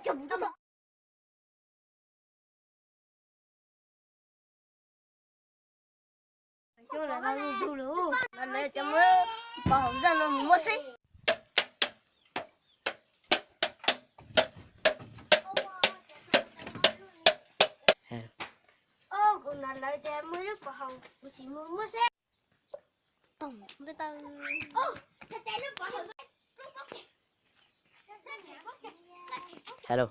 Xyoo no zuj zus lawm, no lawv cov muab pov haum zaj no mus muab seb. Kuv hnov lawv tias muaj ib lub pov haum, kuv sim mus muab seb. Hello.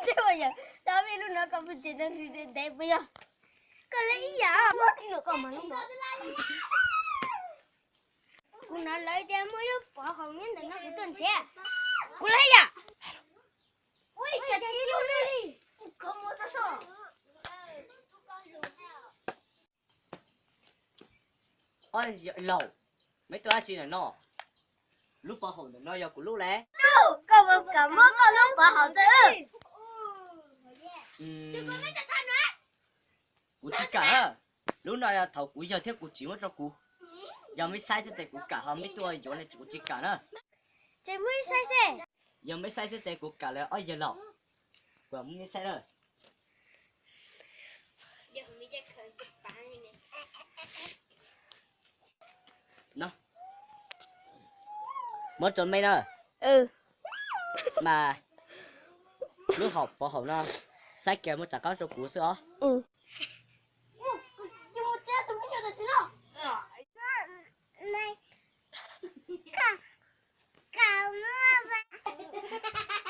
Twb yog, tab sis lub no koj pheej tseem ntawd ntev ntev puas yog? Koj lub ib yam muab tsis lawm koj mas lub no. Kuv hnov lawv tias muaj ib lub pov haum nyob ntawm no kuv tuaj nrhiav. Kuv lub ib yam. Oj, laus, meb tuaj dab tsi ntawm no? Lub pov haum ntawm no yog kuv lub lauj. Koj puas kam muab koj lub pov haum rau wb? Kuv tsis kam. Lub no yog thaum kuv yawg thiab kuv txiv muab rau kuv. Yog meb saib xwb ces kuv kam, ho meb tuaj yuav ne kuv tsis kam na. Ces muab ib saib seb. Yog meb saib xwb ces kuv kam lawm ob yawg laus. Kuv muab meb saib na. No, muab rau meb na. Mas lub hauv pov haum no, saib kiag muab rov qab rau kuv xwb os.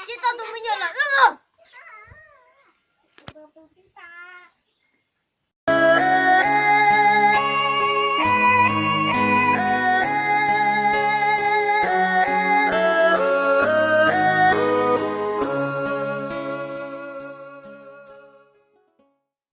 Tsis tau tus me nyuam lawm wb mus.